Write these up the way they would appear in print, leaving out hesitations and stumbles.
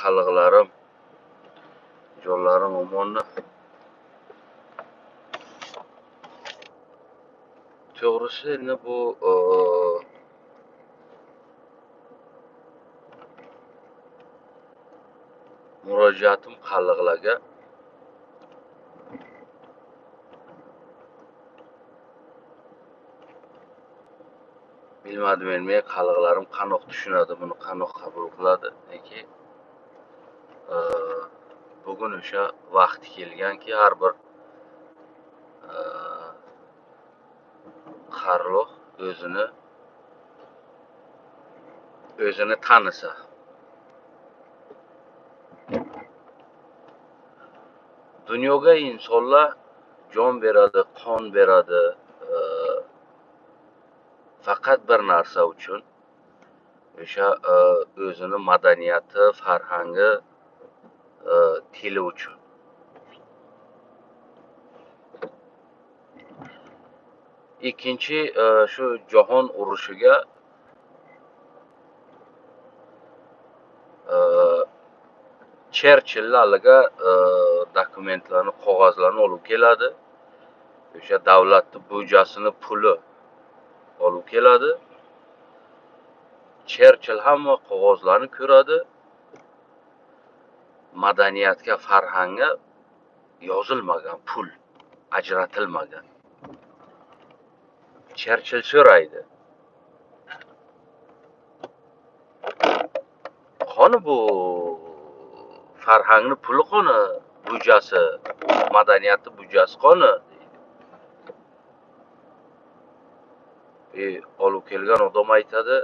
Qalliqlarim, jonlarim omonmi? To'g'risi endi bu murojaatim qalliqlarga. Bilmadim endi men qalliqlarim qanoq tushunadi, buni qanoq qabul qiladi. Lekin bugun o'sha vaqti kelganki, har bir qarloq o'zini tanisa. Dunyoga insonlar jon beradi, qon beradi, faqat bir narsa uchun, o'sha o'zini madaniyati, farhangi, tili uchun. Ikkinchi shu jahon urushiga Cherchill haliga dokumentlarni, qog'ozlarni olib keladi. O'sha davlatni byudjetini puli olib keladi. Cherchill hamma qog'ozlarni ko'radi. Madaniyatga, farhangga yozilmagan pul, ajratilmagan. Cherchill so'raydi. Qani bu farhangni puli qani, byudjeti, madaniyatni byudjeti qani? Olib kelgan odam aytadi,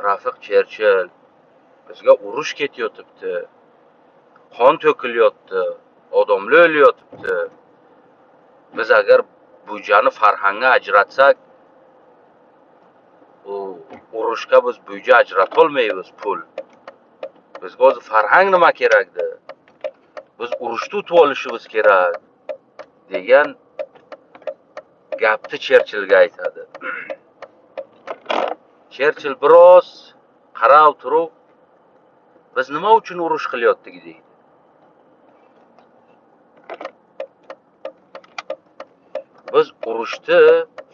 Rafiq Cherchill, bizga urush ketyotibdi, qon to'kilyapti, odamlar o'lyotibdi. Biz agar byudjetni farhangga ajratsak, u urushga biz byudjet ajrata olmaymiz pul. Bizga o'zi farhang nima kerakdi? Biz urushni yutib olishimiz kerak degan gapni Cherchillga aytadi. Cherchill biroz qarab turib, biz nima uchun urush qilyaptik deydi. Biz urushni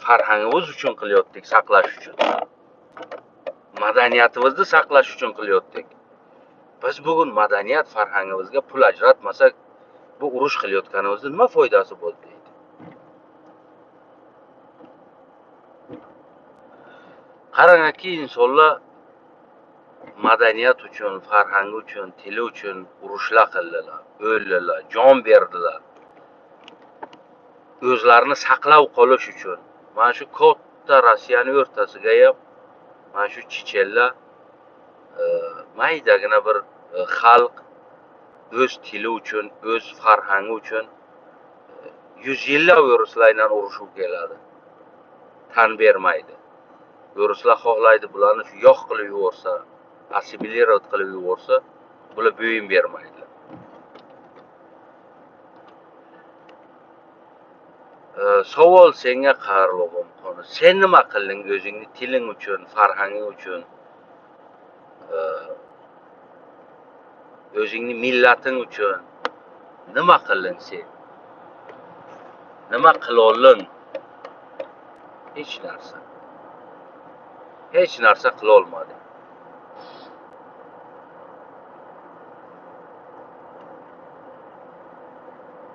farhangimiz uchun qilyaptik, saqlash uchun. Madaniyatimizni saqlash uchun qilyaptik. Biz bugun madaniyat farhangimizga pul ajratmasak, bu urush qilayotganimizda nima foydasi bo'ldi deydi. Qarangki, insonlar madaniyat uchun, farhangi uchun, tili uchun urushlar qildilar, o'ldilar, jon berdilar. O'zlarini saqlab qolish uchun. Mana shu katta Rossiyaning o'rtasiga ham mana shu chechenlar maydagina bir xalq o'z tili uchun, o'z farhangi uchun 100 yillab o'rislar bilan urushib keladi. Tan bermaydi. O'rislar xohlaydi bularni shu yo'q qilib yuborsa, assimilyatsiya qilib yuborsa, bular bo'yin bermaydilar. Savol senga qarlog'im qoni. Sen nima qilding o'zingni tiling uchun, farhanging uchun, o'zingni millating uchun nima qilding sen? Nima qila olding? Hech narsa. Hech narsa qila olmading.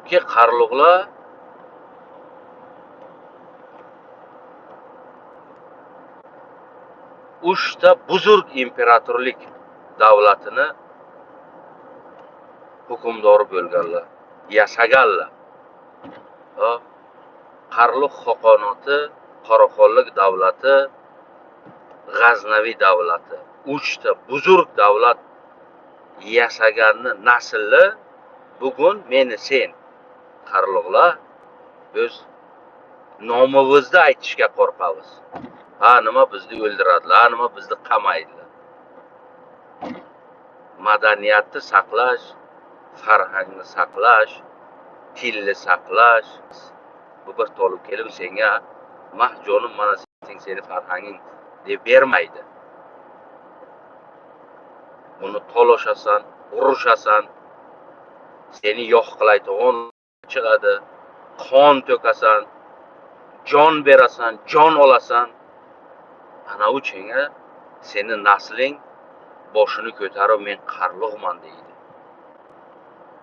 Ki qarloqlar uchta buzurg imperatorlik davlatini hukmdori bo'lganlar, yasaganlar. Qarluq xoqonoti, Qoraxonlik davlati, G'aznaviy davlati. Uchta buzurg davlat yasaganni nasli bugun meni sen qarluqlar o'z nomimizni aytishga qo'rqamiz. Ha, nima bizni o'ldiradilar, nima bizni qamaydilar. Madaniyatni saqlash, farhangni saqlash, tilni saqlash. Bu bir tolib kelib senga mah jonim, mana seni farhanging deb bermaydi. Buni taloshasan, urushasan, seni yo'q qilayotgan chiqadi, qon to'kasan, jon berasan, jon olasan. Ana u chenga seni nasling boshini ko'tarib men qarluqman deydi.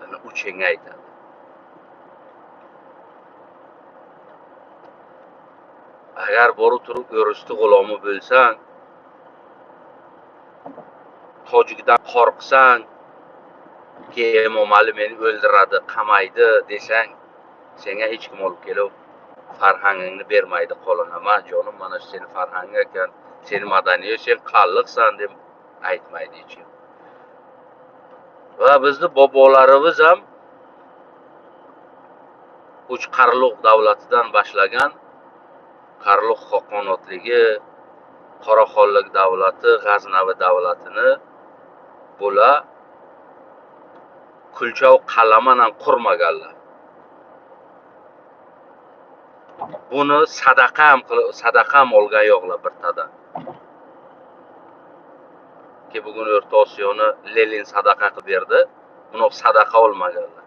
Ana u chenga aytadi. Agar borib turib o'risni g'ulomi bo'lsang, tojikdan qo'rqsang, Emomali meni o'ldiradi, qamaydi desang, senga hech kim olib kelib farhangingni bermaydi qo'lingga. Ma jonim, mana shu seni farhang ekan, seni madaniyat, sen qalliqsan deb aytmaydi hech kim. Va bizni bobolarimiz ham uch Qarluq davlatidan boshlagan Qarluq xoqonotligi, Qoraxonlik davlati, G'aznavi davlatini bular kulchov qalamanan qurmaganlar. Buni sadaqa ham qilib, sadaqa ham olgan yo'qlar bir tada. Ki bugun O'rta Osiyoni Lenin sadaqa qilib berdi, buni sadaqa olmaganlar.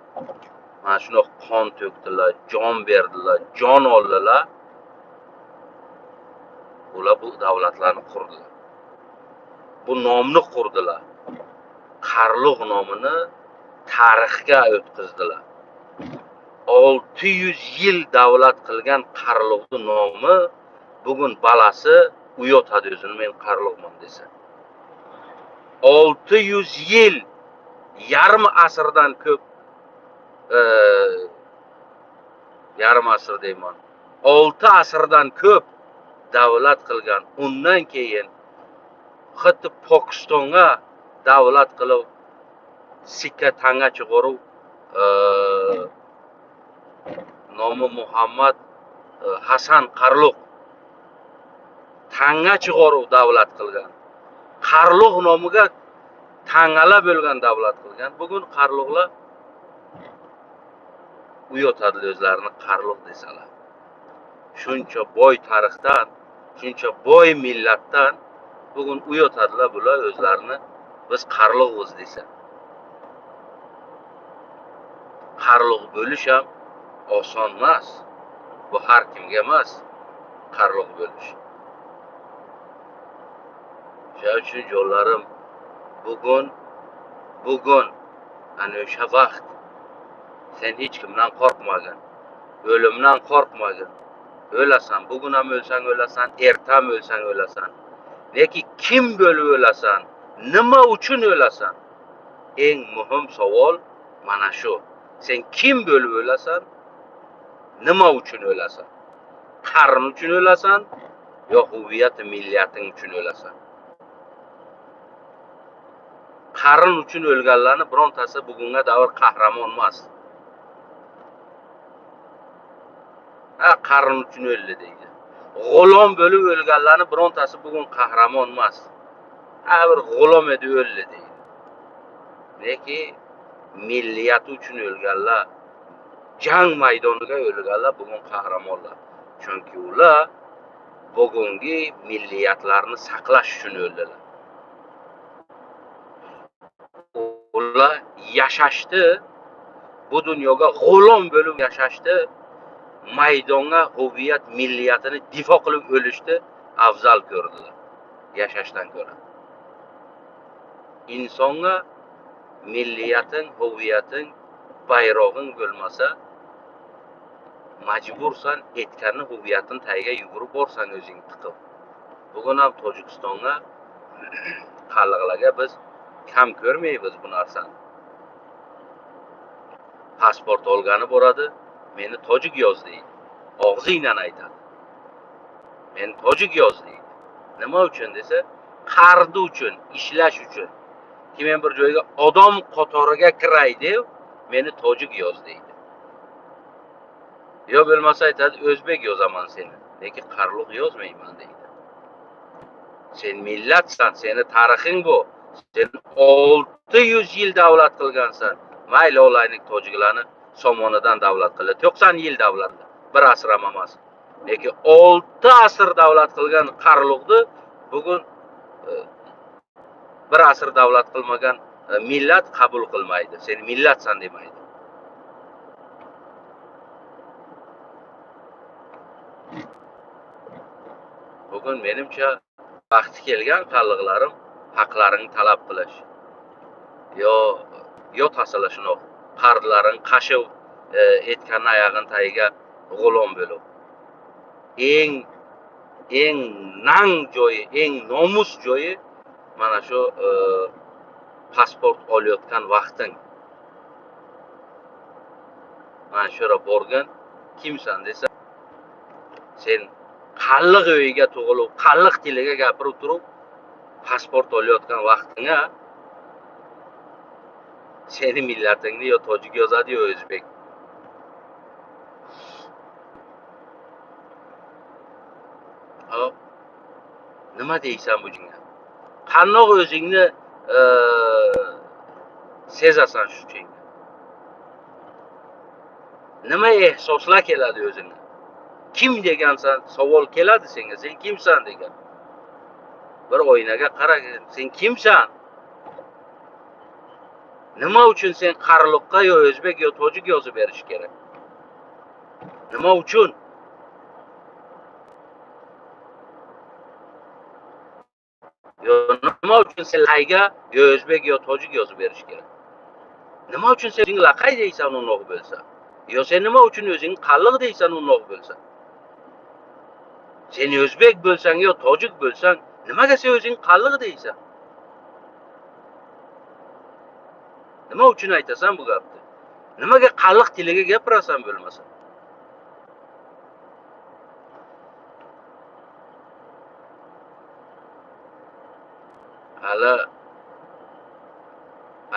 Mana shuni qon to'kdilar, jon berdilar, jon oldilar. Ular bu davlatlarni qurdilar. Bu nomni qurdilar. Qarluq nomini tarixga o'tkazdilar. 600 yil davlat qilgan Qarluqning nomi bugun balasi uyotadi o'zini, men Qarluqman desa. 600 yil, yarim asrdan ko'p, yarim asr deyman, 6 asrdan ko'p davlat qilgan. Undan keyin hatto Pokistonga davlat qilib sikka tanga chiqarib, nomi Muhammad Hasan Qarluq tanga chiqarib davlat qilgan. Qarluq nomiga tangalar bo'lgan davlat qilgan. Bugun Qarluqlar uyotadilar o'zlarini Qarluq desalar. Shuncha boy tarixdan, shuncha boy millatdan bugun uyotadilar bular o'zlarini biz Qarluqmiz desa. Qarluq bo'lish ham oson emas. Bu har kimga emas qarluq bo'lish. Shuning uchun jonlarim, bugun ana o'sha vaqt sen hech kimdan qo'rqmagin, o'limdan qo'rqmagin. O'lasan, bugun ham o'lsang o'lasan, erta ham o'lsang o'lasan. Lekin kim bo'lib o'lasan, nima uchun o'lasan? Eng muhim savol mana shu. Sen kim bo'lib o'lasan, nima uchun o'lasan? Qarn uchun o'lasan yo huviyat millating uchun o'lasan? Qarn uchun o'lganlarni birontasi bugunga davr qahramon emas. Ha, qarn uchun o'ldi deydi. G'ulom bo'lib o'lganlarni birontasi bugun qahramon emas. Ha, bir g'ulom edi o'ldi deydi. Lekin milliyati uchun o'lganlar, jang maydoniga o'lganlar bugun qahramonlar. Chunki ular bugungi milliyatlarni saqlash uchun o'ldilar. Ular yashashdi, bu dunyoga g'ulom bo'lib yashashdi, maydonga huviyat milliyatini difo qilib o'lishdi afzal ko'rdilar yashashdan ko'ra. Insonga milliyating, huviyating, bayrog'ing bo'lmasa, majbursan etganni huviyatin tagiga yugurib borsang o'zing tiqib. Bugun ham Tojikistonga qalliqlarga biz kam ko'rmaymiz bu narsani. Pasport olgani boradi, meni tojik yoz deydi. Og'zingdan aytadi. Men tojik yoz deydi. Nima uchun desa, qardi uchun, ishlash uchun. Ki men bir joyga odam qatoriga kiray deb meni tojik yoz deydi. Yo bo'lmasa aytadi, o'zbek yozaman seni, lekin qarluq yozmayman deydi. Sen millatsan, seni tarixing bu. Sen 600 yil davlat qilgansan. Mayli olaylik tojiklarni Somonidan davlat qildi. 90 yil davlat, bir asr ham emas. Lekin 6 asr davlat qilgan qarluqni bugun Bir asr davlat qilmagan millat qabul qilmaydi. Sen millatsan demaydi. Bugun menimcha vaqti kelgan qalliqlarim haqlarini talab qilish. Yo tasalashini, qarzlarini qashiv etgan oyog'in tagiga g'ulom bo'lib. Eng nang joyi, eng nomus joyi mana shu pasport olayotgan vaqting. Mana shu yerga borgan, kimsan desa, sen qalliq uyiga tug'ilib, qalliq tiliga gapirib turib, pasport olayotgan vaqtingga seni millatingni yo tojik yozadi, yo o'zbek. Hop. Nima deysan bu jinga? Qandoq o'zingni sezasan shu jinga? Nima ehsoslar keladi o'zingga? Kim degansan, savol keladi senga, sen kimsan degan. Bir oynaga qara, sen kimsan? Nima uchun sen qarliqqa yo o'zbek yo tojik yozib berish kerak? Nima uchun? Yo nima uchun sen layga yo o'zbek yo tojik yozib berish kerak? Nima uchun sen o'zing laqay deysan undoq bo'lsa? Yo sen nima uchun o'zing qalliq deysan undoq bo'lsa? Sen o'zbek bo'lsang yo tojik bo'lsang, nimaga sen o'zing qalliq deysan? Nima uchun aytasan bu gapni? Nimaga qalliq tiliga gapirasan bo'lmasa? Hali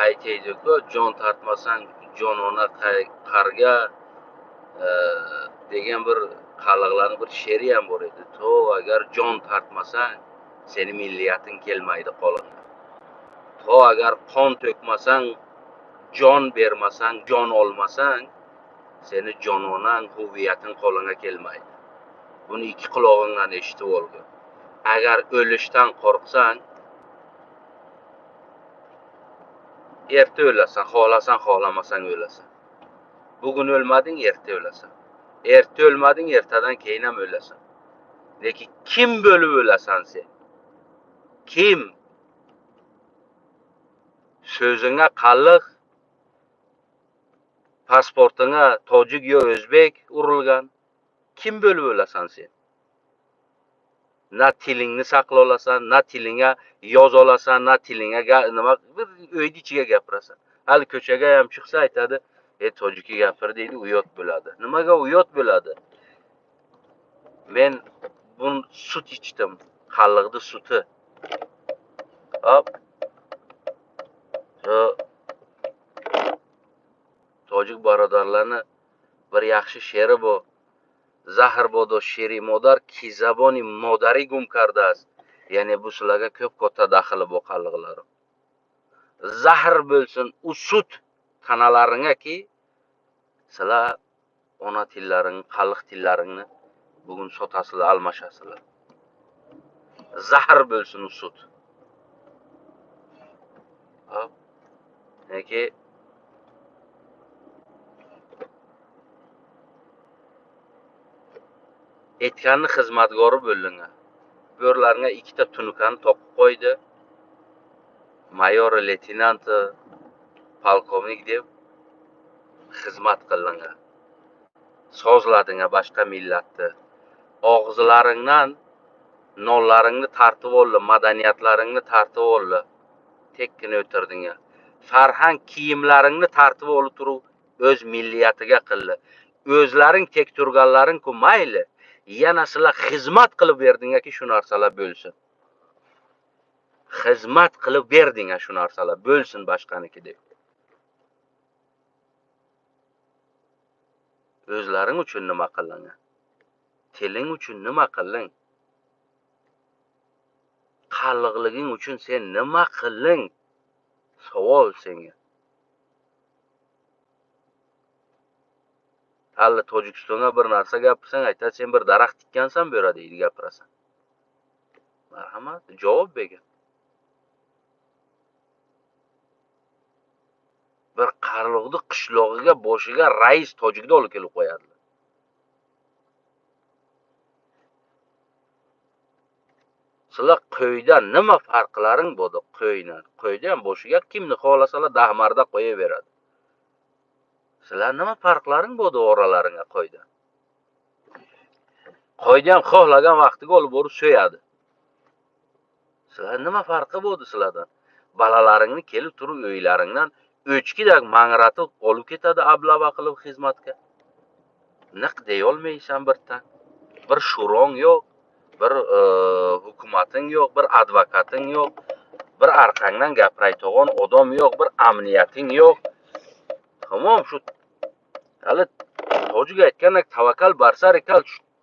aytaydi-ku, jon tortmasang jonona qarga degan bir qalliqlarning bir she'ri ham bor edi. To agar jon tortmasang, seni milliyating kelmaydi qo'lingga. To agar qon to'kmasang, jon bermasang, jon olmasang, seni jononang, huviyating qo'lingga kelmaydi. Buni ikki qulog'ingdan eshitib olgin. Agar o'lishdan qo'rqsang, erta o'lasan, xohlasan, xohlamasang o'lasan. Bugun o'lmading, erta o'lasan. Erta o'lmading, ertadan keyin ham o'lasan. Lekin kim bo'lib o'lasan sen? Kim? So'zingga qalliq, pasportingga tojik yo o'zbek urilgan. Kim bo'lib o'lasan sen? Na tilingni saqla olasan, na tilingga yoza olasan, na tilingga nima bir uyni ichiga gapirasan. Hali ko'chaga ham chiqsa aytadi, tojikka gapir deydi, uyat bo'ladi. Nimaga uyat bo'ladi? Men bun sut ichdim, qalliqni suti. Hop. Tojik birodarlarni bir yaxshi she'ri bu. Zahr bodo sheri modar ki zaboni modari gum karda ast. Ya'ni bu sizlarga ko'p katta daxli bu qalliqlari. Zahr bo'lsin u sut tanalaringga-ki sizlar ona tillaringni, qalliq tillaringni bugun sotasizlar, almashasizlar. Zahr bo'lsin u sut. Hop. Neki aytganni xizmatgori bo'ldinglar. Bo'rlarga ikkita tunukani toqib qo'ydi. Mayor, leytenant, polkovnik deb xizmat qildinglar. Sozladinglar boshqa millatni. Og'izlaringdan nonlaringni tartib oldi, madaniyatlaringni tartib oldi. Tekkini o'tirdinglar. Farhang kiyimlaringni tartib olib turib o'z milliyatiga qildi. O'zlaring tek turganlaring-ku mayli, yana sizlar xizmat qilib berdingki shu narsalar bo'lsin. Xizmat qilib berding shu narsalar bo'lsin boshqaniki deb. O'zlaring uchun nima qilding? Tiling uchun nima qilding? Qalliqliging uchun sen nima qilding? Savol senga. Hali Tojikistonga bir narsa gapirsang, aytadi, sen bir daraxt tikkansan bu yerda deydi, gapirasan. Marhamat, javob bergin. Qarluqni qishlog'iga boshiga rais tojikni olib kelib qo'yadilar. Sizlar qo'ydan nima farqlaring bo'ldi? Qo'ydan. Qo'yda ham boshiga kimni xohlasalar dahmarda qo'yaveradi. Sizlar nima farqlaring bo'ldi oralaringga qo'ydan? Qo'yda ham xohlagan vaqtiga olib borib so'yadi. Sizlar nima farqi bo'ldi sizlardan? Bolalaringni kelib turib uylaringdan o'chkidak mangratib olib ketadi ablava qilib xizmatga. Niq deya olmaysan birdan. Bir shurong yo'q, bir hukumating yo'q, bir advokating yo'q, bir arqangdan gapirayotgan odam yo'q, bir amniyating yo'q. Tamom, shu hali tojik aytgandek tavakkal barsar ekan,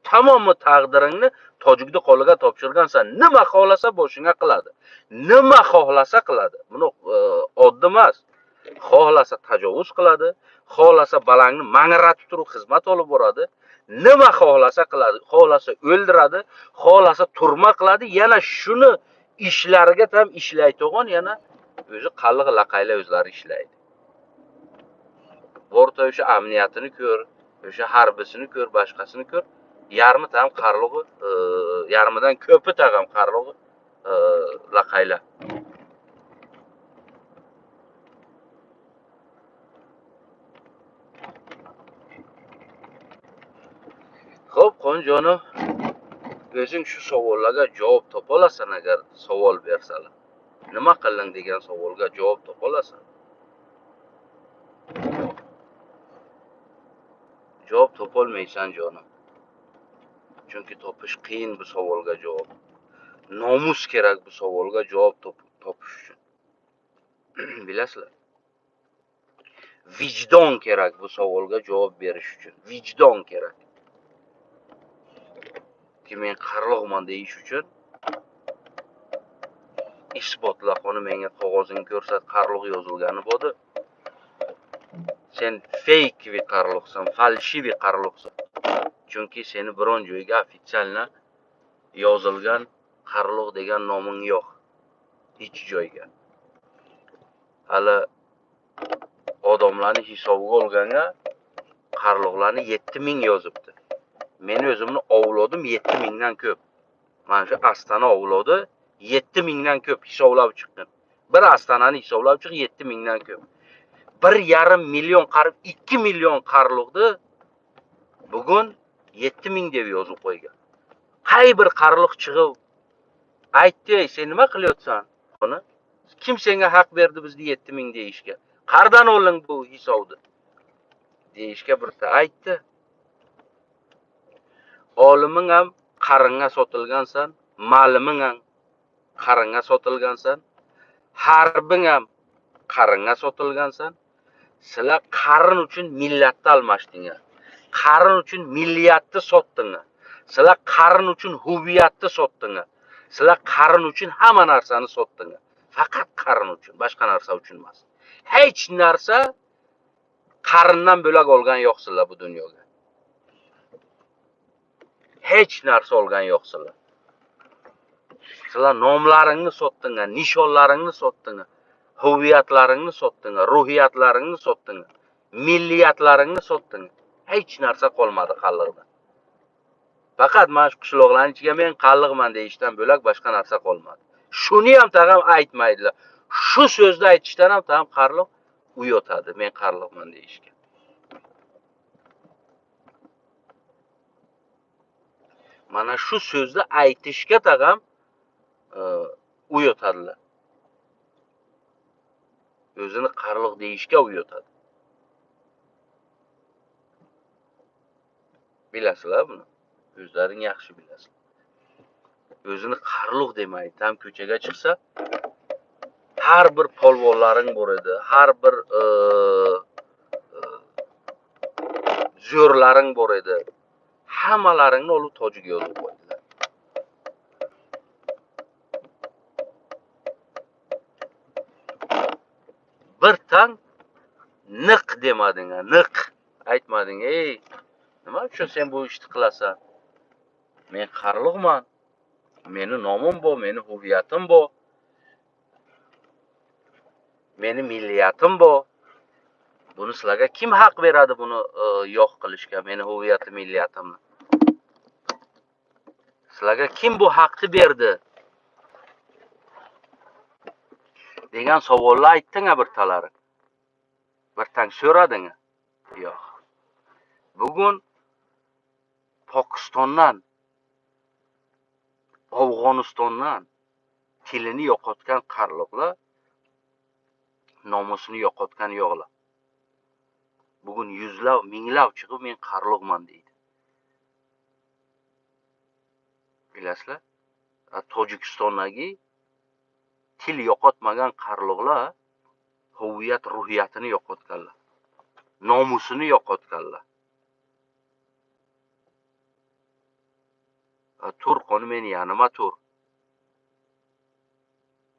tamomi taqdiringni tojikni qo'liga topshirgansan. Nima xohlasa boshingga qiladi. Nima xohlasa qiladi. Buni oddiy emas. Xohlasa tajovuz qiladi, xohlasa balangni mangratib turib xizmat olib boradi. Nima xohlasa qiladi, xohlasa o'ldiradi, xohlasa turma qiladi. Yana shuni ishlariga ham ishlaydigan, yana o'zi qalliq laqaylar o'zlari ishlaydi. Borta o'sha amniyatini ko'r, o'sha harbisini ko'r, boshqasini ko'r. Yarmi tam qarlug'i, yarmidan ko'pi tag'am qarlug'i laqaylar. Xo'p, qo'njonim, o'zing shu savollarga javob topa olasan agar savol bersalar. Nima qilding degan savolga javob topa olasan. Javob topa olmaysan jonim. Chunki topish qiyin bu savolga javob. Nomus kerak bu savolga javob topish uchun. Bilasizlar. Vijdon kerak bu savolga javob berish uchun. Vijdon kerak. Ki men qarliqman deyish uchun isbotla, qoni menga qog'ozingni ko'rsat, qarliq yozilgani bo'ldi. Sen feykivi qarliqsan, falshivi qarliqsan. Chunki seni biron joyga ofitsialna yozilgan qarliq degan noming yo'q. Hech joyga. Hali odamlarni hisobiga olganga qarliqlarni 7000 yozibdi. Meni o'zimni avlodim 7000 dan ko'p. Mana shu Astana avlodi 7000 dan ko'p hisoblab chiqdim. Bir Astanani hisoblab chiq 7000 dan ko'p. 1,5 million qarib 2 million qarliqni bugun 7000 deb yozib qo'ygan. Qay bir qarliq chiqib aytdi, "Sen nima qilyapsan?" Buni kim senga haq berdi bizni 7000 deyishga? Qardan oling bu hisobni deyishga birta aytdi. Oliming ham qaringa sotilgansan, ma'liming ham qaringa sotilgansan, harbing ham qaringa sotilgansan. Sizlar qarin uchun millatni almashdinglar. Qarin uchun milliyatni sotdinglar. Sizlar qarin uchun huviyatni sotdinglar. Sizlar qarin uchun hamma narsani sotdinglar. Faqat qarin uchun, boshqa narsa uchun emas. Hech narsa qarindan bo'lak olgan yo'qsizlar bu dunyoga. Hech narsa olgan yo'qsizlar. Sizlar nomlaringni sotdinglar, nishonlaringni sotdinglar, huviyatlaringni sotdinglar, ruhiyatlaringni sotdinglar, milliyatlaringni sotdinglar. Hech narsa qolmadi qalliqda. Faqat mana shu qishloqlarning ichiga men qalliqman deyishdan bo'lak boshqa narsa qolmadi. Shuni ham tag'am aytmaydilar. Shu so'zni aytishdan ham tag'am qarliq uyotadi, men qarliqman deyishga. Mana shu so'zni aytishga tag'am uyotadilar. O'zini qarliq deyishga uyotadi. Bilasizlar buni. O'zlaring yaxshi bilasizlar. O'zini qarliq demaydi. Tam ko'chaga chiqsa har bir polvonlaring bor edi, har bir zo'rlaring bor edi. Hammalaringni olib tojik yozib qo'ydilar. Bir tang niq demading, niq aytmading. Ey, nima uchun sen bu ishni qilasan? Men qarliqman. Meni nomim bor, meni huviyatim bor. Meni milliyatim bor. Buni sizlarga kim haq beradi buni yo'q qilishga, meni huviyatim, millatimni? Sizlarga kim bu haqni berdi? Degan savolni aytding bir talari. Bir tang so'rading. Yo'q. Bugun Pokistondan, Afg'onistondan tilini yo'qotgan qarliqlar, nomusini yo'qotgan yo'qlar. Bugun yuzlab, minglab chiqib men qarliqman deydi. Bilasizlar, Tojikistondagi til yo'qotmagan qarliqlar huviyat, ruhiyatini yo'qotganlar, nomusini yo'qotganlar. Tur qoni meni yanıma tur.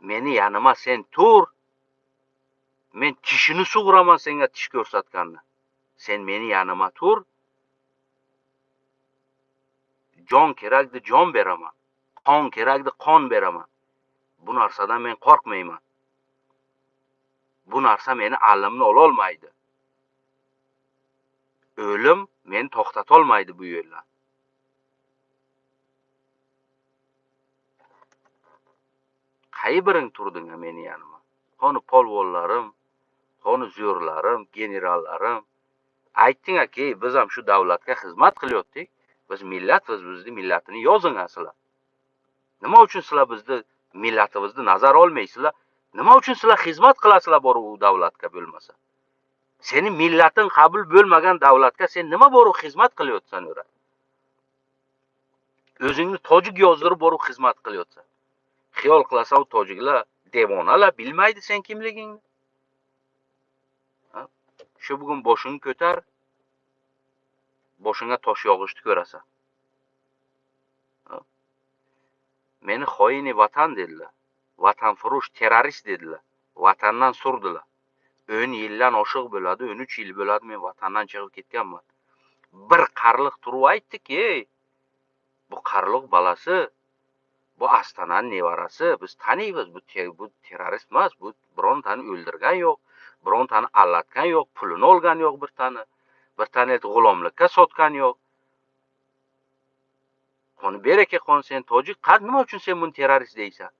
Meni yanıma sen tur. Men tishini sug'uraman senga tish ko'rsatganni. Sen meni yanıma tur. Jon kerakdi, jon beraman. Qon kerakdi, qon beraman. Bu narsadan men qo'rqmayman. Bu narsa meni alimni ola olmaydi. O'lim meni to'xtata olmaydi bu yo'ldan. Qay biring turding meni yanıma? Qoni polvonlarim, qoni zo'rlarim, generallarim. Aytding-ki, biz ham shu davlatga xizmat qilyotdik. Biz millatmiz, bizni millatini yozing sizlar. Nima uchun sizlar bizni millatimizni nazar olmaysizlar? Nima uchun sizlar xizmat qilasizlar borib u davlatga bo'lmasa? Seni millating qabul bo'lmagan davlatga sen nima borib xizmat qilyotsan ura? O'zingni tojik yozdirib borib xizmat qilyotsan. Xiyol qilasan, tojiklar devonalar, bilmaydi sen kimligingni. Shu bugun boshingni ko'tar, boshingga tosh yog'ishni ko'rasan. Meni xoini vatan dedilar. Vatanfurush, terrorist dedilar. Vatandan surdilar. 10 yildan oshiq bo'ladi, 13 yil bo'ladi men vatandan chiqib ketganman. Bir qarliq turib aytdiki, bu qarliq balasi, bu Astanani nevarasi, biz taniymiz, bu terrorist emas, bu birontani o'ldirgan yo'q, birontani allatgan yo'q, pulini olgan yo'q bir tani, bir tani g'ulomlikka sotgan yo'q. Qoni beraka qon sen tojik, nima uchun sen buni terrorist deysan?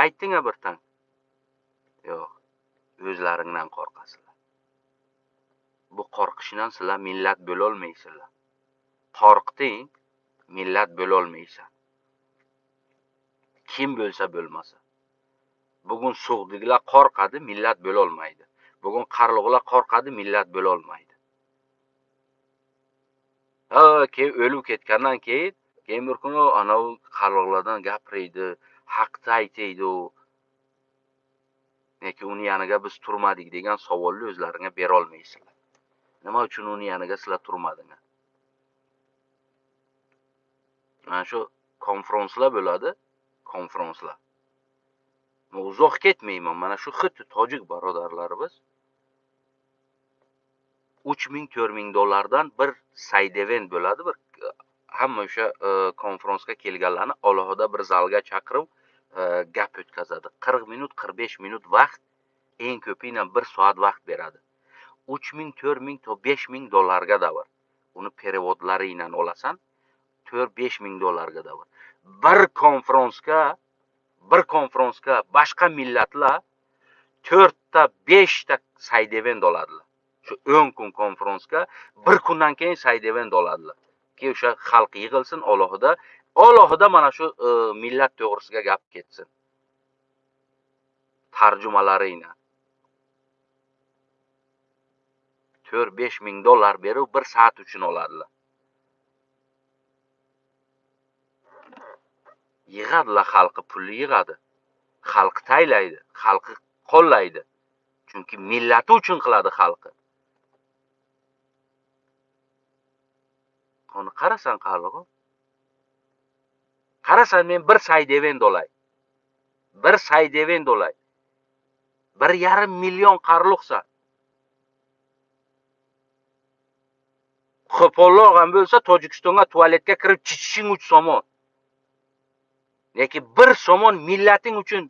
Aytding-a bir tang. Yo'q, o'zlaringdan qo'rqasizlar. Bu qo'rqishdan sizlar millat bo'la olmaysizlar. Qo'rqding, millat bo'la olmaysan. Kim bo'lsa bo'lmasa. Bugun Sug'diklar qo'rqadi, millat bo'la olmaydi. Bugun Qarliqlar qo'rqadi, millat bo'la olmaydi. Ha, keyin o'lib ketgandan keyin bir kuni ana u qarliqlardan gapiraydi, haqni aytaydi u. Lekin uni yoniga biz turmadik degan savolni o'zlaringga bera olmaysizlar. Nima uchun uni yoniga sizlar turmadinglar? Mana shu konferenslar bo'ladi, konferenslar. Men uzoq ketmayman, mana shu xuddi tojik birodarlarimiz 3000-4000 dollardan bir saydeven bo'ladi, bir hamma o'sha konferensga kelganlarni alohida bir zalga chaqirib gap o'tkazadi. 40 minut, 45 minut vaqt, eng ko'pi 1 soat vaqt beradi. 3000, 4000 to 5000 dollarga da bor. Uni perevodlari bilan olasan, 4-5 ming dollarga da bor. Bir konferensga boshqa millatlar 4 ta 5 ta saydevent oladilar. Shu 10 kun konferensga bir kundan keyin saydevent oladilar. Ki o'sha xalq yig'ilsin alohida, alohida mana shu millat to'g'risiga gap ketsin. Tarjimalari bilan 4-5 ming dollar berib 1 soat uchun oladilar. Yig'adilar, xalqi pulni yig'adi. Xalqi taylaydi, xalqi qo'llaydi. Chunki millati uchun qiladi xalqi. Qoni qarasan qarlig'i. Qarasan men bir saydevent olay. Bir saydevent olay. 1,5 million qarliqsan. Qo'polloq ham bo'lsa Tojikistonga tualetga kirib chichishing 3 somon. Lekin 1 somon millating uchun,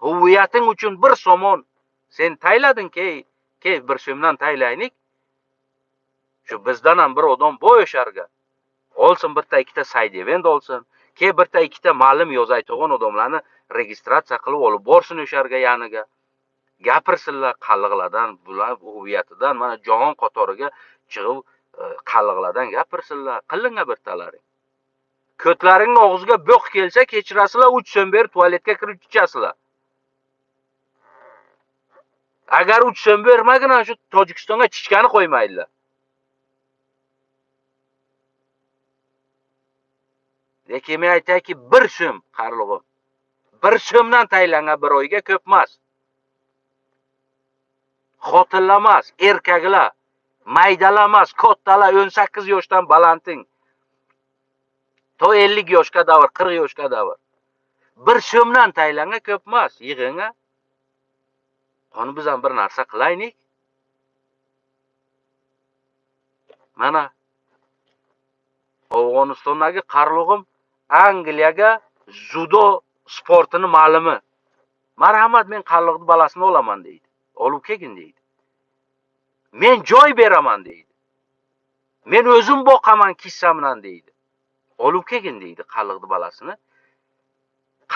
huviyating uchun 1 somon sen tayladingki, Ke bir so'mdan taylaylik. Shu bizdan ham bir odam bo'yasharga. Olsin bitta ikkita saydevent olsin. Ke bitta ikkita ma'lum yozayotgan odamlarni registratsiya qilib olib borsin o'sharga yaniga. Gapirsinlar qalliqlardan, bular huviyatidan, mana jahon qatoriga chiqib qalliqlardan gapirsinlar. Qilinga birtalaring. Ko'tlaringning og'ziga bo'q kelsa, kechirasizlar, 3 so'm berib tualetga kirib chiqasizlar. Agar 3 so'm bermagin, shu Tojikistonga chichkani qo'ymaydilar. Lekin men aytayki, 1 so'm qarlig'im. 1 so'mdan taylangan bir oyga ko'p emas. Xotinlar, erkaklar, maydalar, kattalar 18 yoshdan balanding. To 50 yoshga davr, 40 yoshga davr. 1 so'mdan taylanga ko'p emas, yig'inga. Qoni biz ham bir narsa qilaylik. Mana Afg'onistondagi qarlug'im Angliyaga judo sportini ma'lumi. Marhamat, men qarlug'ni balasini olaman deydi. Olib kelgin deydi. Men joy beraman deydi. Men o'zim boqaman kissamdan deydi. Olib kelgin deydi qalliqni balasini.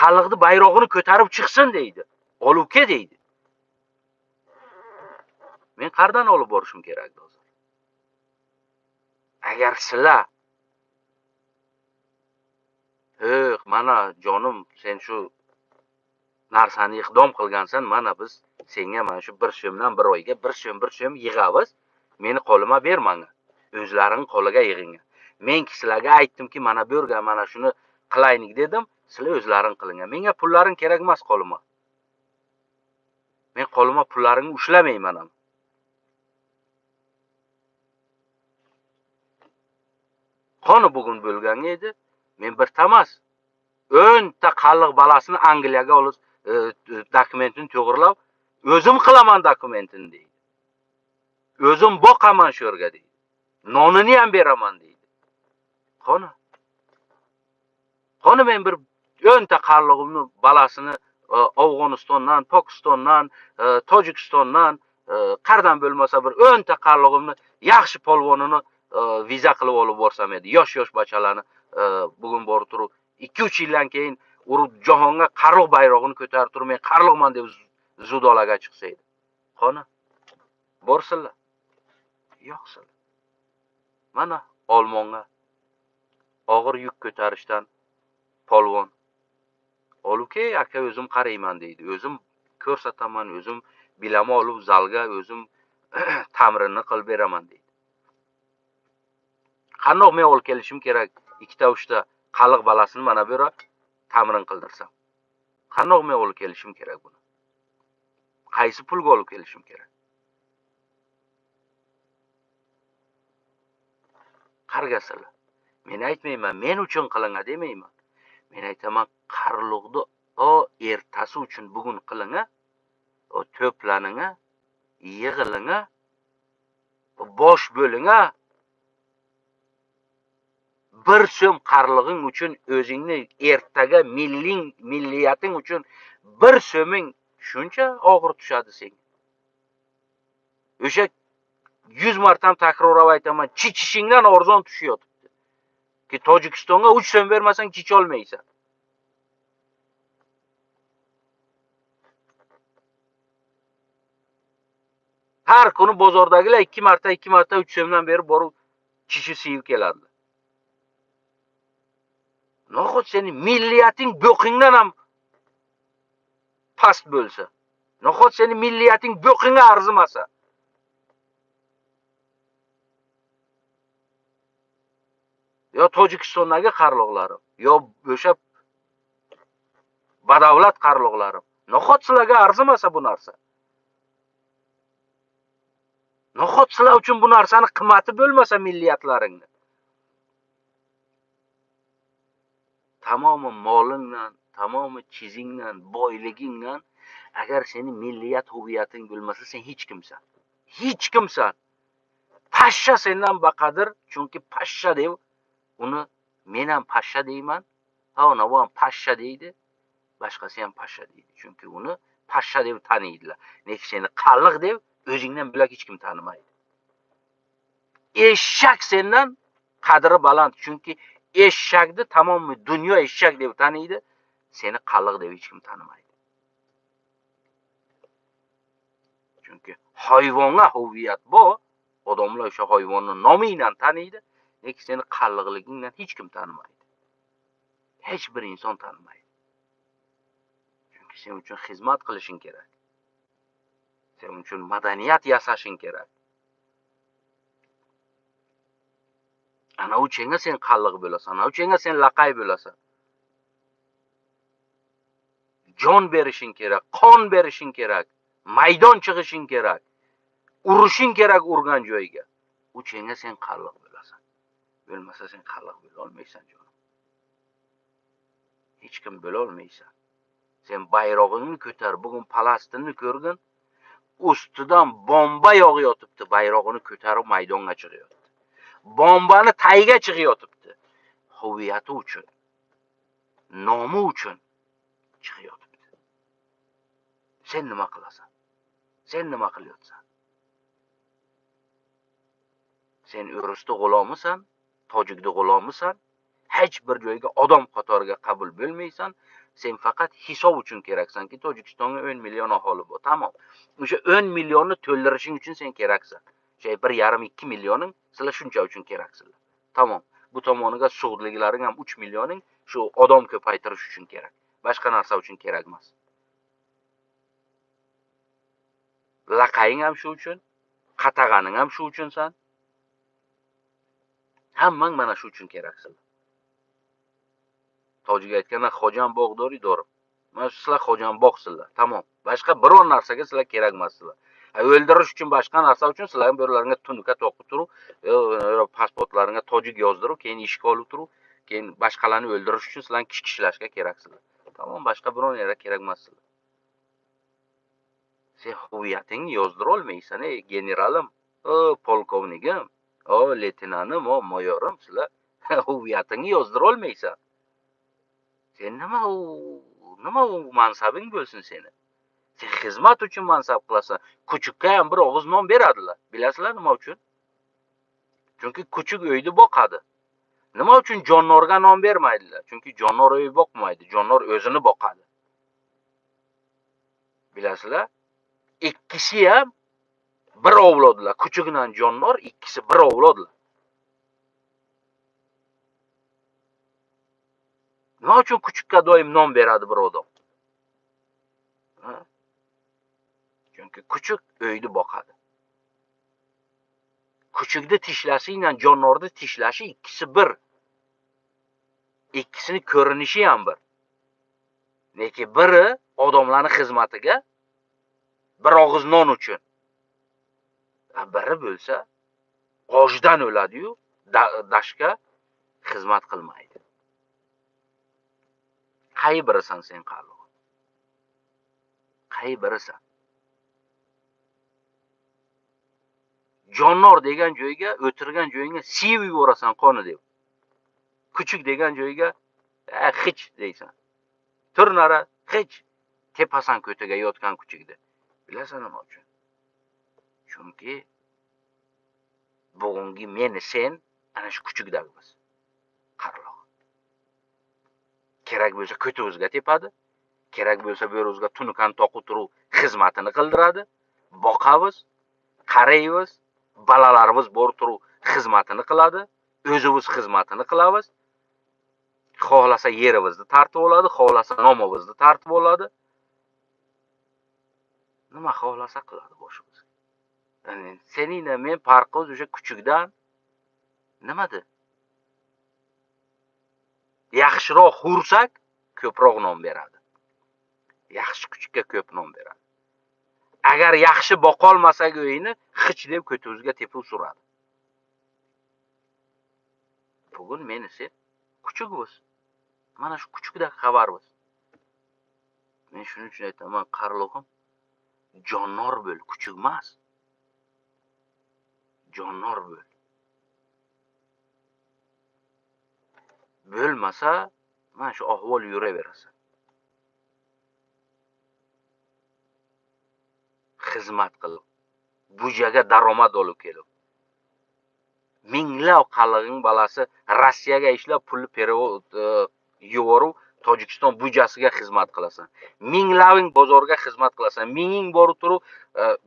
Qalliqni bayrog'ini ko'tarib chiqsin deydi. Olib kel deydi. Men qayerdan olib borishim kerak hozir? Agar sizlar "Yo'q, mana jonim, sen shu narsani iqdom qilgansan, mana biz senga mana shu 1 so'mdan bir oyga 1 so'm 1 so'm yig'amiz, meni qo'lima bermanglar. O'zlaring qo'liga yig'inglar. Men sizlarga aytdimki, mana bu yerga mana shuni qilaylik dedim, sizlar o'zlaring qilinglar. Menga pullaring kerak emas qo'lima. Men qo'lima pullaringni ushlamayman ham. Qoni bugun bo'lgan edi. Men bir tamas 10 ta qalliq balasini Angliyaga olib dokumentini to'g'rilab, o'zim qilaman dokumentini deydi. O'zim boqaman shu yerga deydi. Nonini ham beraman deydi. Qoni. Qoni men bir 10 ta qallig'imni balasini Afg'onistondan, Pokistondan, Tojikistondan, qayerdan bo'lmasa bir 10 ta qallig'imni yaxshi polvonini viza qilib olib borsam edi. Yosh-yosh bachalarni bugun borib turib 2-3 yildan keyin urib jahonga qarliq bayrog'ini ko'tarib turib men qarliqman deb zudolaga chiqsa edi. Qoni borsinlar. Yo'qsinlar. Mana Olmonga og'ir yuk ko'tarishdan polvon olib kel, aka o'zim qarayman deydi. O'zim ko'rsataman, o'zim bilama olib zalga o'zim ta'mirini qilib beraman deydi. Qandoq men olib kelishim kerak 2ta 3ta qalliq balasini mana bu yerga ta'mirin qildirsam? Qandoq men olib kelishim kerak buni? Qaysi pulga olib kelishim kerak? Qargasizlar. Men aytmayman, men uchun qilinga demayman. Men aytaman, qarliqni o ertasi uchun bugun qilinga, o to'planinga, yig'ilinga, bosh bo'linga. 1 so'm qarlig'ing uchun o'zingni ertaga milliyating uchun 1 so'ming shuncha og'ir tushadi senga. O'sha 100 martam takrorlab aytaman, chichishingdan arzon tushyapti. Ki Tojikistonga 3 so'm bermasang chicha olmaysan. Har kuni bozordagilar 2 marta 2 marta 3 so'mdan berib borib chichi siyib keladi. Noxud seni milliyating bo'qingdan ham past bo'lsa, noxud seni milliyating bo'qingga arzimasa, yo Tojikistondagi qarloqlarim, yo o'sha badavlat qarloqlarim, noxud sizlarga arzimasa bu narsa. Noxud sizlar uchun bu narsani qimmati bo'lmasa milliyatlaringni. Tamomi molingdan, tamomi chizingdan, boyligingdan agar seni milliyat huviyating bo'lmasa, sen hech kimsan. Hech kimsan. Pashsha sendan baqadir, chunki pashsha deb uni men ham pashsha deyman, ha uni ham pashsha deydi, boshqasi ham pashsha deydi. Chunki uni pashsha deb taniydilar. Lekin seni qalliq deb O'zingdan bo'lak hech kim tanimaydi. Eshak sendan qadri baland, chunki eshakni tamomiy dunyo eshak deb taniydi, seni qalliq deb hech kim tanimaydi. Chunki hayvonga huviyat bor, odamlar o'sha hayvonni nomidan taniydi, lekin seni qalliqligingdan hech kim tanimaydi. Hech bir inson tanimaydi. Chunki sen uchun xizmat qilishing kerak. Sen uchun madaniyat yasashing kerak. Ana uchenga sen qalliq bo'lasan, ana uchenga sen laqay bo'lasan. Jon berishing kerak, qon berishing kerak, maydon chiqishing kerak, urushing kerak urgan joyiga. Uchenga sen qalliq bo'lasan. Bo'lmasa sen qalliq bo'la olmaysan jonim. Hech kim bo'la olmaysan. Sen bayrog'ingni ko'tar, bugun Falastinni ko'rgin, ustidan bomba yog'yotibdi, bayrog'ini ko'tarib maydonga chiqyapti. Bombani tayga chiqyotibdi. Huviyati uchun, nomi uchun chiqyotibdi. Sen nima qilasan? Sen nima qilyapsan? Sen o'risni g'ulomisan, tojikni g'ulomisan, hech bir joyga odam qatoriga qabul bo'lmaysan. Sen faqat hisob uchun keraksanki, Tojikistonga 10 million aholi bor, tamom. O'sha 10 millionni to'ldirishing uchun sen keraksan. O'sha 1,5-2 millioning sizlar shuncha uchun keraksizlar. Tamom. Bu tomoniga sug'dliklaring ham 3 millioning shu odam ko'paytirish uchun kerak. Boshqa narsa uchun kerak emas. Laqaying ham shu uchun, qatag'aning ham shu uchunsan. Hammang mana shu uchun keraksizlar. Tojik aytganda xojam bog'dori do'rim. Mana shu sizlar xojam bog'sizlar. Tamom. Boshqa biror narsaga sizlar kerak emassizlar. O'ldirish uchun, boshqa narsa uchun sizlarning birlaringga tunuka to'qib turib, pasportlaringga tojik yozdirib, keyin ishga olib turib, keyin boshqalarni o'ldirish uchun sizlarni kishlashga keraksizlar. Tamom, boshqa biror yerga kerak emassizlar. Sen huviyatingni yozdira olmaysan, ey generalim, o polkovnigim, o leytenantim, o mayorim, sizlar huviyatingni yozdira olmaysan. Sen nima u mansabing bo'lsin seni? Sen xizmat uchun mansab qilasan. Kuchukka ham bir og'iz non beradilar. Bilasizlar nima uchun? Chunki kuchuk uyni boqadi. Nima uchun jonnorga non bermaydilar? Chunki jonnor uy boqmaydi, jonnor o'zini boqadi. Bilasizlar? Ikkisi ham bir avlodlar. Kuchuk bilan jonnor ikkisi bir avlodlar. Nima uchun kuchukka doim non beradi bir odam? Chunki kuchuk uyni boqadi. Kuchukni tishlashi bilan jonnorni tishlashi ikkisi bir. Ikkisini ko'rinishi ham bir. Lekin biri odamlarning xizmatiga bir og'iz non uchun. Biri bo'lsa ochdan o'ladi-yu, dashga xizmat qilmaydi. Qay birisan sen qalliq? Qay birisan? Jonnor degan joyga, o'tirgan joyingga siyib yuborasan qoni deb. Kuchuk degan joyga hech deysan. Tur nara, hech tepasan ko'tiga yotgan kuchukni. Bilasan nima uchun? Chunki bugungi meni sen ana shu kuchukdagimiz. Qarloq. Kerak bo'lsa ko'timizga tepadi, kerak bo'lsa bo'rozga tunukan toqib turib xizmatini qildiradi, boqamiz, qaraymiz, bolalarimiz bor turib xizmatini qiladi, o'zimiz xizmatini qilamiz. Xohlasa yerimizni tortib oladi, xohlasa nomimizni tortib oladi. Nima xohlasa qiladi boshimizga. Ya'ni seninle men farqimiz o'sha kuchukdan nimadi? Yaxshiroq hursak ko'proq non beradi. Yaxshi kuchukka ko'p non beradi. Agar yaxshi boqolmasak uyini hech deb ko'timizga tepib suradi. Bugun men sen kuchukmiz. Mana shu kuchukda xabarmiz. Men shuning uchun aytaman, qarlog'im, jonnor bo'l, kuchuk emas. Jonnor bo'l. Bo'lmasa mana shu ahvol yuraverasa. Xizmat qilib, Bujaga daromad olib kelib. Minglab qallig'ing balasi Rossiyaga ishlab pulni perevod yuborib Tojikiston bujasiga xizmat qilasan. Minglabing bozorga xizmat qilasan. Minging borib turib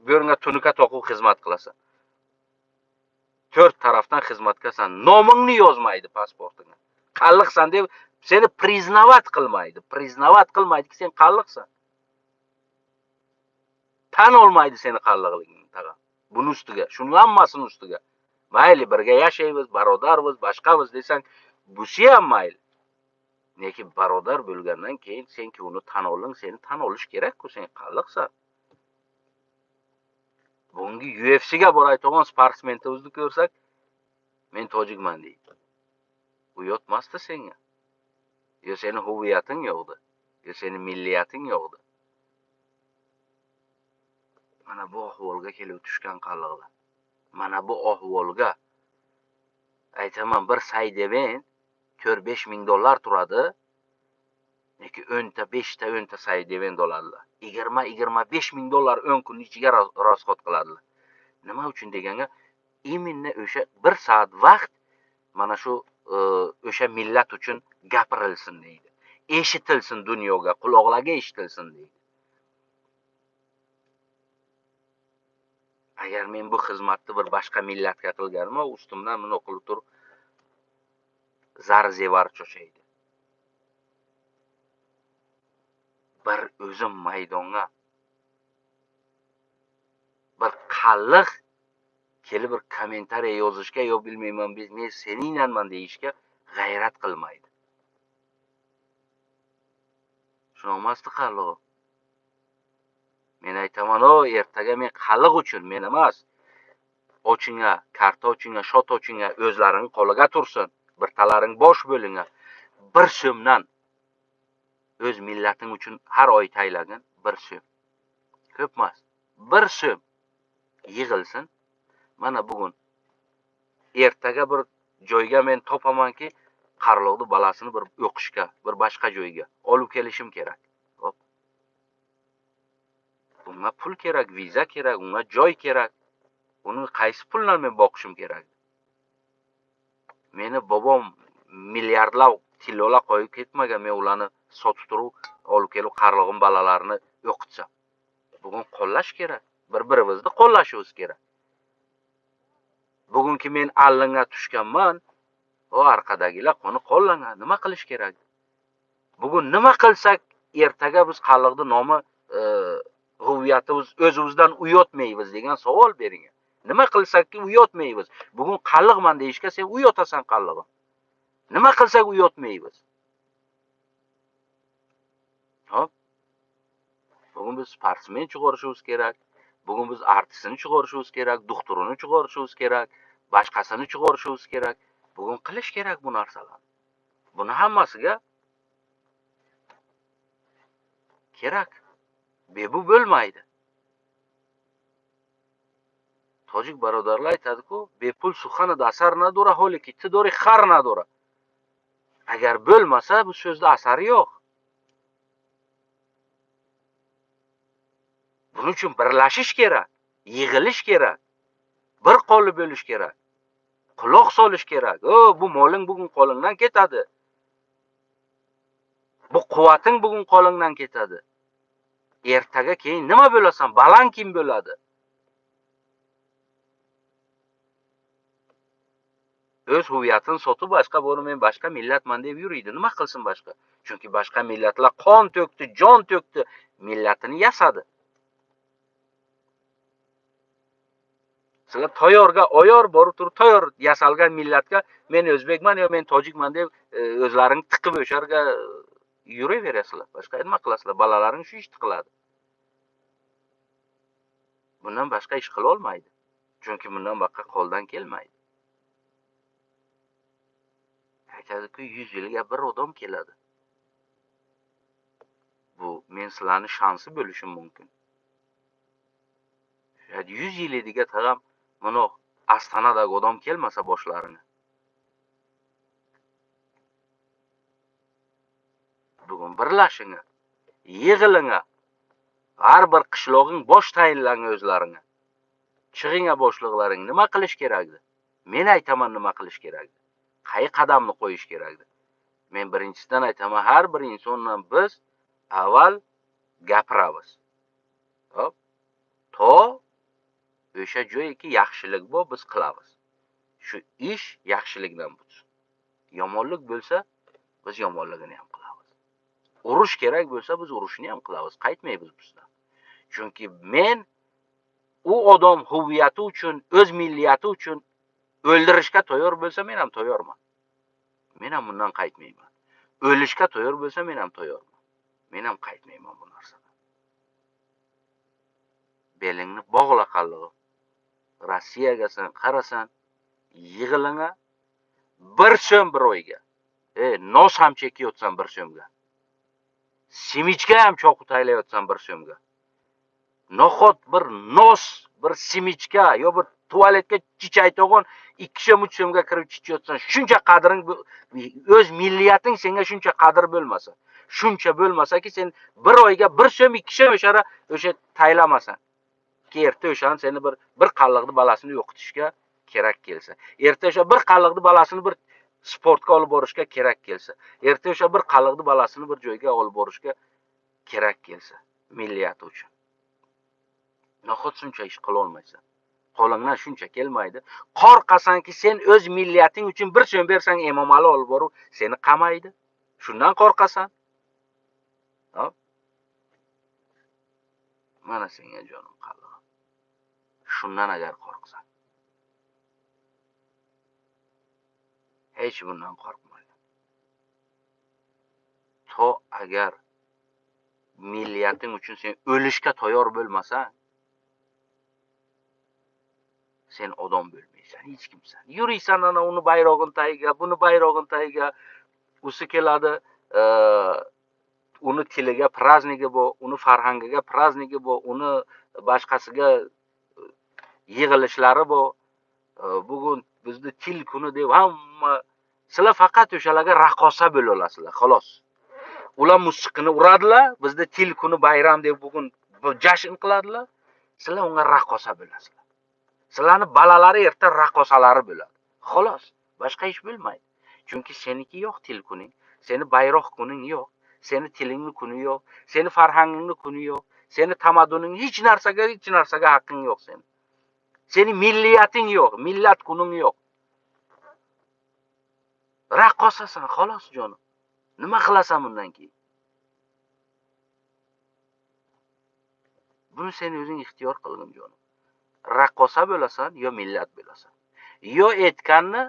bu yerga tunuka toqib xizmat qilasan. To'rt tarafdan xizmat qilasan. Nomingni yozmaydi pasportingga. Qalliqsan deb seni priznavat qilmaydi. Priznavat qilmaydiki sen qalliqsan. Tan olmaydi seni qalliqligingni tag'in. Buni ustiga, shuni hammasini ustiga. Mayli birga yashaymiz, barodarmiz, boshqamiz desang, busi ham mayli. Lekin barodar bo'lgandan keyin senki uni tan oling, seni tan olish kerak-ku, sen qalliqsan. Bugungi UFCga borayotgan sportsmenimizni ko'rsak, men tojikman deydi. Uyatmasdi senga. Yo seni huviyating yo'qdi, yo seni milliyating yo'qdi. Mana bu ahvolga kelib tushgan qalliqlar. Mana bu ahvolga aytaman, bir saydeven 4-5 ming dollar turadi. Lekin 10 ta 5 ta 10 ta saydeven dollarlar. 20-25 ming dollar 10 kun ichiga rasxod qiladilar. Nima uchun deganga, именно o'sha 1 soat vaqt mana shu o'sha millat uchun gapirilsin deydi. Eshitilsin dunyoga, quloqlarga eshitilsin deydi. Agar men bu xizmatni bir boshqa millatga qilganimda, ustimdan buni qilib turib zar zevar cho'chaydi. Bir o'zim maydonga bir qalliq kelib bir kommentariya yozishga yo bilmayman, biz men seninlanman deyishga g'ayrat qilmaydi. Shunaqmasdi qalliq. Men aytaman, o ertaga men qalliq uchun men emas, ochinga, karta ochinga, shot ochinga, o'zlaring qo'liga tursin, bir talaring bosh bo'linga, bir so'mdan o'z millating uchun har oy taylagin bir so'm. Ko'p emas, bir so'm yig'ilsin. Mana bugun ertaga bir joyga men topamanki, qarloqni balasini bir o'qishga, bir boshqa joyga olib kelishim kerak. Hop. Unga pul kerak, viza kerak, unga joy kerak. Uni qaysi puldan men boqishim kerak? Meni bobom milliardlab tillolar qo'yib ketmagan, men ularni sotib turib olib kelib qarlog'im bolalarini o'qitsam. Bugun qo'llash kerak, bir-birimizni qo'llashimiz kerak. Bugunki men allinga tushganman, o orqadagilar qoni qo'llangan, nima qilish kerak? Bugun nima qilsak, ertaga biz qalliqni nomi huviyatimiz o'zimizdan uyotmaymiz degan savol bering. Nima qilsakki uyotmaymiz? Bugun qalliqman deyishga sen uyotasan qallig'im. Nima qilsak uyotmaymiz? Hop. Bugun biz sportsmen chiqarishimiz kerak. Bugun biz artistini chiqarishimiz kerak, doktorini chiqarishimiz kerak, boshqasini chiqarishimiz kerak. Bugun qilish kerak bu narsalarni. Buni hammasiga kerak. Bebu bo'lmaydi. Tojik barodarlar aytadi-ku, bepul suxanida asar nadora, holiki tidori xar nadora. Agar bo'lmasa bu so'zda asari yo'q. Buning uchun birlashish kerak, yig'ilish kerak, bir qo'li bo'lish kerak, quloq solish kerak. O, bu moling bugun qo'lingdan ketadi. Bu quvvating bugun qo'lingdan ketadi. Ertaga keyin nima bo'lasan? Balang kim bo'ladi? O'z huviyatini sotib boshqa bori men boshqa millatman deb yuriydi. Nima qilsin boshqa? Chunki boshqa millatlar qon to'kdi, jon to'kdi, millatini yasadi. Sizlar tayyorga oyor borib turib tayyor yasalgan millatga men o'zbekman yo men tojikman deb o'zlaring tiqib o'sharga yuraverasizlar. Boshqa nima qilasizlar? Bolalaring shu ishni qiladi. Bundan boshqa ish qila olmaydi. Chunki bundan boshqa qo'ldan kelmaydi. Aytadi-ku, 100 yilga bir odam keladi. Bu men sizlarning shansi bo'lishim mumkin. 100 yil ediga tag'am mana Ostonadagi odam kelmasa boshlarini. Bugun birlashinglar, yig'ilinglar. Har bir qishlog'ing bosh tayinlanglar o'zlaringga. Chig'inga boshliqlaring, nima qilish kerakdi? Men aytaman nima qilish kerakdi. Qay qadamni qo'yish kerakdi? Men birinchisidan aytaman, har bir insondan biz avval gapiramiz. Hop. To o'sha joyki yaxshilik bu biz qilamiz. Shu ish yaxshilikdan bo'lsin. Yomonlik bo'lsa, biz yomonligini ham qilamiz. Urush kerak bo'lsa, biz urushni ham qilamiz. Qaytmaymiz bizdan. Chunki men u odam huviyati uchun, o'z milliyati uchun o'ldirishga tayyor bo'lsa, men ham tayyorman. Men ham bundan qaytmayman. O'lishga tayyor bo'lsa, men ham tayyorman. Men ham qaytmayman bu narsadan. Belingni bog'la qallig'i. Rossiyaga sen qarasan, yig'iling'a bir so'm bir oyga. Nos ham chekayotsan bir so'mga. Simichka ham cho'qi taylayotsan bir so'mga. Noxot bir nos, bir simichka yo bir tualetga chichayto'g'on 2 so'm 3 so'mga kirib chichayotsan, shuncha qadring o'z milliyating senga shuncha qadr bo'lmasa, shuncha bo'lmasaki sen bir oyga 1 so'm 2 so'm o'shara o'sha taylamasan. Ki erta o'shani seni bir qalliqni balasini yo'qotishga kerak kelsa, erta o'sha bir qalliqni balasini bir sportga olib borishga kerak kelsa, erta o'sha bir qalliqni balasini bir joyga olib borishga kerak kelsa, milliyati uchun. Nahot shuncha ish qila olmaysan. Qo'lingdan shuncha kelmaydi. Qo'rqasanki sen o'z milliyating uchun bir so'm bersang Emomali olib borib seni qamaydi. Shundan qo'rqasan. Hop. Mana senga jonim qallig'im. Shundan agar qo'rqsan. Hech bundan qo'rqmaydi. To agar milliyating uchun sen o'lishga tayyor bo'lmasan, sen odam bo'lmaysan, hech kimsan. Yuriysan ana uni bayrog'in tagiga, buni bayrog'in tagiga, usi keladi, uni tiliga praznigi bu, uni farhangiga praznigi bu, uni boshqasiga yig'ilishlari bu. Bugun bizni til kuni deb hamma sizlar faqat o'shalarga raqqosa bo'la olasizlar, xolos. Ular musiqani uradilar, bizda til kuni bayram deb bugun jashn qiladilar, sizlar unga raqqosa bo'lasizlar. Sizlarning bolalari erta raqqosalari bo'ladi. Xolos, boshqa ish bo'lmaydi. Chunki seniki yo'q til kuning, seni bayroq kuning yo'q, seni tilingni kuni yo'q, seni farhangingni kuni yo'q, seni tamadduning hech narsaga haqqing yo'q seni. Seni milliyating yo'q, millat kuning yo'q. Raqqosasan, xolos jonim. Nima qilasan bundan keyin? Buni sen o'zing ixtiyor qilgin jonim. Raqqosa bo'lasan yo millat bo'lasan. Yo aytganni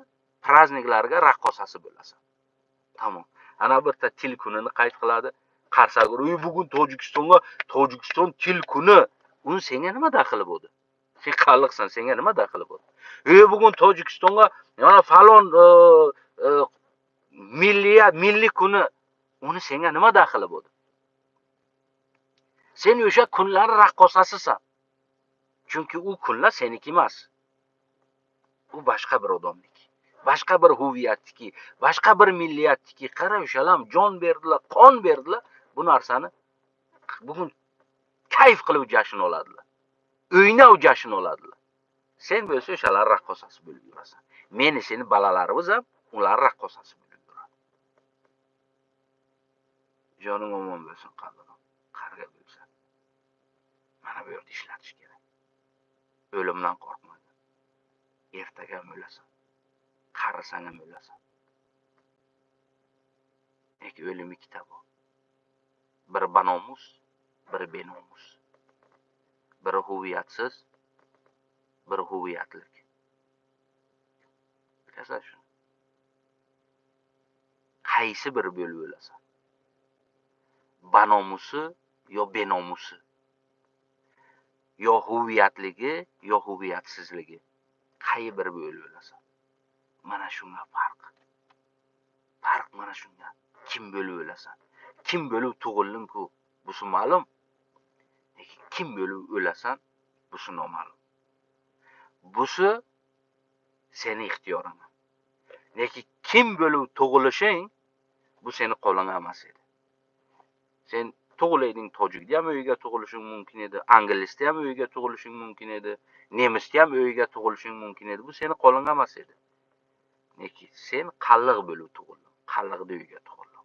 prazniklarga raqqosasi bo'lasan. Tamom. Ana bitta til kunini qayd qiladi. Qarsak, "Uy, bugun Tojikistonga, Tojikiston til kuni." Uni senga nima daxli bo'ldi? Sen qalliqsan, senga nima daxli bo'ldi? "Ey, bugun Tojikistonga yana falon milliyat, milliy kuni." Uni senga nima daxli bo'ldi? Sen o'sha kunlar raqqosasisan. Chunki u kunlar seniki emas. U boshqa bir odamniki, boshqa bir huviyatniki, boshqa bir milliyatniki. Qara, o'shalar jon berdilar, qon berdilar. Bu narsani bugun kayf qilib jashn oladilar. O'ynab jashn oladilar. Sen bo'lsa o'shalar raqqosasi bo'lib yurasan. Meni seni bolalarimiz ham ular raqqosasi bo'lib yuradi. Joning omon bo'lsin, qalbing qarg'a bo'lsin. Mana bu yerda ishlatish kerak. O'limdan qo'rqma. Ertaga ham o'lasan. Qarisang ham o'lasan. Lekin o'lim ikkita bu. Biri banomus, biri benomus. Biri huviyatsiz, biri huviyatlik. Bilasan shuni. Qaysi biri bo'lib o'lasan? Banomusi yo benomusi? Yo huviyatligi, yo huviyatsizligi. Qay biri bo'lib o'lasan? Mana shunga farq. Farq mana shunga. Kim bo'lib o'lasan? Kim bo'lib tug'ilding-ku, busi ma'lum. Lekin kim bo'lib o'lasan, busi noma'lum. Busi seni ixtiyoring. Lekin kim bo'lib tug'ilishing, bu seni qo'lingda emas edi. Sen Tug'ilayding tojikda ham uyiga tug'ilishing mumkin edi, anglisda ham uyiga tug'ilishing mumkin edi, nemisda ham uyiga tug'ilishing mumkin edi. Bu seni qo'ling emas edi. Lekin sen qalliq bo'lib tug'ilding, qalliqda uyga tug'ilding.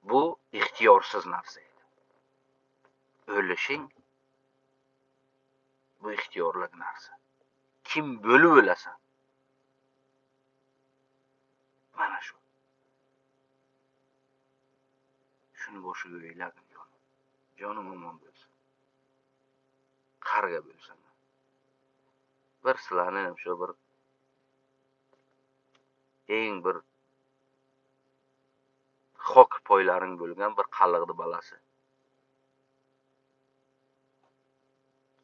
Bu ixtiyorsiz narsa edi. O'lishing bu ixtiyorlik narsa. Kim bo'lib o'lasan? Mana shu. Shuni boshiga o'yladim jonim. Jonim omon bo'lsin. Qarg'a bo'lsin. Bir sizlarni ham shu bir eng bir xok poylaring bo'lgan bir qalliqni balasi.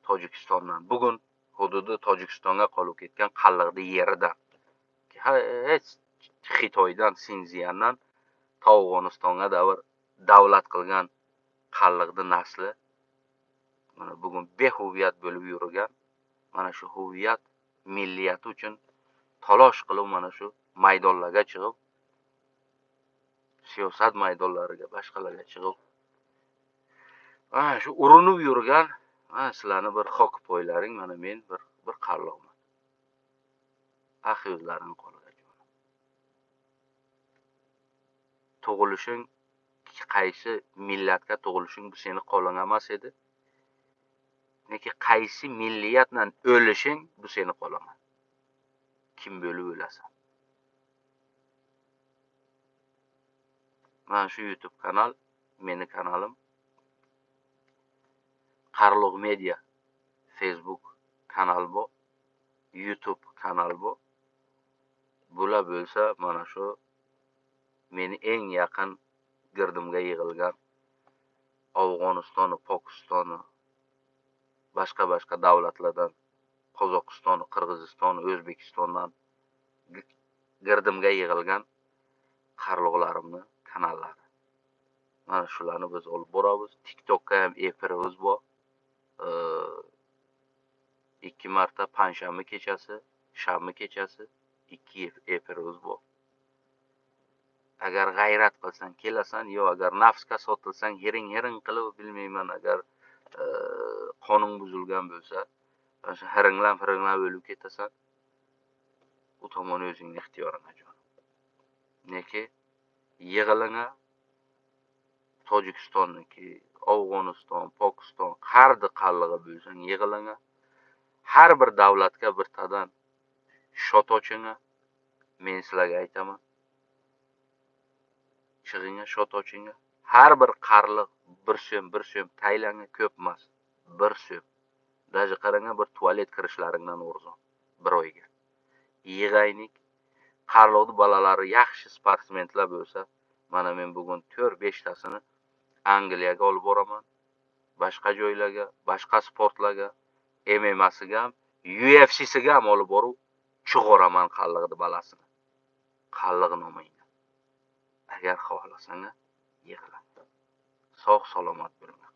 Tojikistondan bugun hududi Tojikistonga qolib ketgan qalliqni yeridan, hech Xitoydan, Sinziyandan Afg'onistonga davr davlat qilgan qalliqni nasli mana bugun behuviyat bo'lib yurgan, mana shu huviyat milliyati uchun talosh qilib mana shu maydonlarga chiqib, siyosat maydonlariga, boshqalarga chiqib, mana shu urinib yurgan, mana sizlarni bir xok poylaring, mana men bir qalliqman. Ah, o'zlaring qo'lida jonim. Tug'ilishing qaysi millatga tug'ilishing bu seni qo'ling emas edi. Lekin qaysi milliyatdan o'lishing bu seni qo'ling. Kim bo'lib o'lasan? Mana shu YouTube kanal, meni kanalim. Qarluq Media Facebook kanal bu, YouTube kanal bu. Bular bo'lsa mana shu meni eng yaqin girdimga yig'ilgan Afg'onistoni, Pokistoni, boshqa-boshqa davlatlardan, Qozog'iston, Qirg'iziston, O'zbekistondan girdimga yig'ilgan qarluqlarimni kanallari. Mana shularni biz olib boramiz. TikTokka ham efirimiz bor. 2 marta panshanba kechasi, shanba kechasi 2 efirimiz bor. Agar g'ayrat qilsang kelasan, yo agar nafsga sotilsang hiring-hiring qilib bilmayman, agar qonun buzilgan bo'lsa, mana shu hiringlab-hiringlab o'lib ketasan. U tomon o'zingning ixtiyoringga jonim. Neki yig'ilinga Tojikistonniki, Afg'oniston, Pokiston har bir qallig'i bo'lsang yig'ilinga, har bir davlatga birtadan shot ochinga, men sizlarga aytaman. Chig'inga, shot ochinga, har bir qarliq bir so'm taylanga, ko'p emas, bir so'm. Даже qaranga bir tualet kirishlaringdan arzon bir oyga. Yig'aylik. Qarloqni bolalari yaxshi sportsmenlar bo'lsa, mana men bugun 4-5 tasini Angliyaga olib boraman, boshqa joylarga, boshqa sportlarga, MMA'siga ham, UFC'siga ham olib borib chiqaraman qalliqni balasini. Qalliq nomingni. Agar xohlasang, yig'ila. Sog' salomat bo'ling.